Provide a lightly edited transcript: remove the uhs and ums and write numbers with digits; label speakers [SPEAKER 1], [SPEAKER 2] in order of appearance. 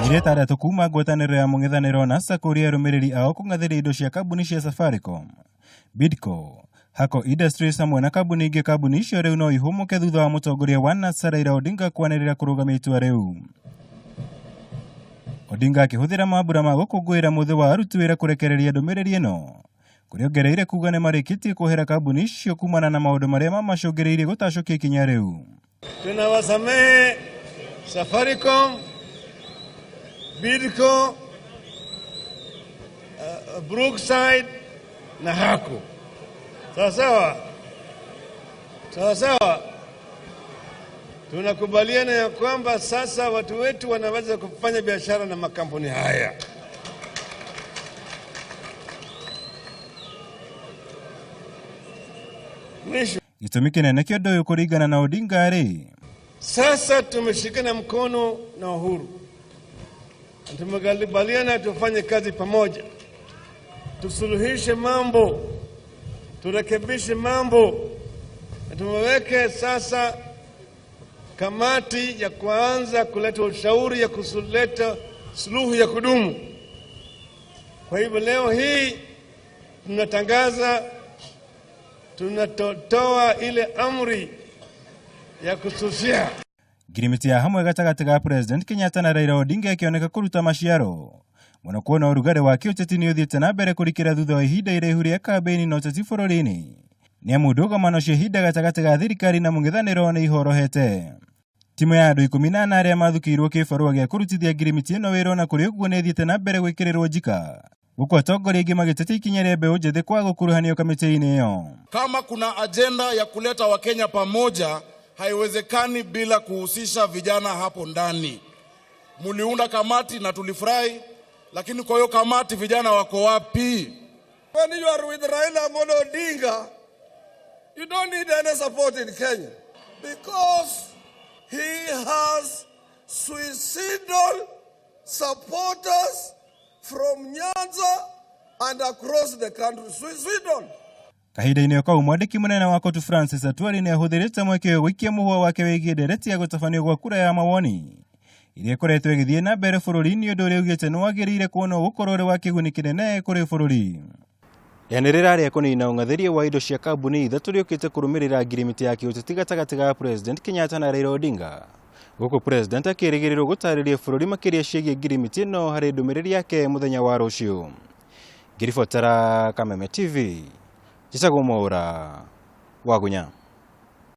[SPEAKER 1] Mĩeri ĩtandatũ kuma ngwatanĩro ya mũng'ethanĩro NASA kũria arũmĩrĩri ao kũng'athĩria indo cia kambuni cia Safaricom, Bidco, Hako Industries hamwe na kambuni ingĩ, kambuni icio rĩu no ihũmũke thutha wa mũtongoria wa NASA Raila Odinga kwanĩrĩra kũrũgamia itua rĩu. Odinga akĩhũthĩra mambura ma gũkũngũĩra mũthĩ wa aruti wĩra kũrekereria ndũmĩrĩri ĩno, kũrĩa ongereire kuga nĩmarĩkĩtie kuohera kambuni icio kumana na maũndũ marĩa mamacũngĩrĩirie gũtacũkia ikinya rĩu.
[SPEAKER 2] Tunawasamehe Safaricom, Bidco, Brookside na Haku. Sawa sawa? Sawa sawa. Tunakubaliana ya kwamba sasa watu wetu wanaweza kufanya biashara na makampuni haya. Mwisho.
[SPEAKER 1] Gĩtũmi kĩnene kĩa ũndũ ũyũ kũringana na Odinga rĩ,
[SPEAKER 2] Sasa tumeshikana mkono na Uhuru. Tumekubaliana tufanye kazi pamoja, tusuluhishe mambo, turekebishe mambo. Tumeweke sasa kamati ya kuanza kuleta ushauri ya kuleta suluhu ya kudumu. Kwa hivyo leo hii tunatangaza, tunatoa ile amri ya kususia.
[SPEAKER 1] Ngirimiti ya hamwe gatagatĩ ga President Kenyatta na Raila Odinga ĩkĩoneka kũruta maciaro mũno kuona ũrugarĩ wa kĩũteti nĩ ũthiĩte na mbere kũrikĩra thutha wa ihinda iraihu rĩa kambĩini na ũteti bũrũri-inĩ, nĩ amu ndũgamano cia ihinda gatagatĩ ga thirikari na mũng'ethanĩro nĩ ihorohete. Timu ya andũ 14 arĩa mathukĩirwo kĩbarũa gĩa kũrutithia ngirimiti ĩno wĩra ona kũrĩ ũguo nĩ ĩthiĩte na mbere gwĩkĩrĩrwo njika, gũkũ atongoria aingĩ magĩtetia ikinya rĩa mbeũ njĩthĩ kwaga gũkuruhanio kamĩtĩ-inĩ ĩyo.
[SPEAKER 3] Kama kuna ajenda ya kuleta Wakenya pamoja, haiwezekani bila kuhusisha vijana hapo ndani. Muliunda kamati na tulifurahi, lakini kwa hiyo kamati vijana wako wapi?
[SPEAKER 2] When you are with Raila Amolo Odinga, you don't need any support in Kenya because he has suicidal supporters from Nyanza and across the country. Suicidal.
[SPEAKER 1] Kahinda-inĩ kau mwandĩki mũnene wa koti Francis Atwoli nĩ ahũthĩrĩte mweke ũyũ gũikia mũhwa wake wĩgiĩ ndereti ya gũtabanio gwa kura ya mawoni iria ĩkoretwo ĩgĩthiĩ na mbere bũrũri-inĩ, ũndũ ũrĩa augĩte nĩ wagĩrĩire kuonwo gũkorwo ũrĩ wa kĩguni kĩnene kũrĩ bũrũri. Rĩanĩrĩra rĩa kũnina ũng'athĩria wa indo cia kambuni ithatũ rĩũkĩte kũrũmĩrĩra ngirimiti ya kĩũteti gatagatĩ ga President Kenyatta na Raila Odinga, gũkũ President akĩrĩgĩrĩrwo gũtarĩria bũrũri makĩria ciĩgiĩ ngirimiti ĩno harĩ ndũmĩrĩri yake mũthenya wa rũciũ. Ngĩribotera Kameme TV, njĩtagwo Mwaũra Wagunya.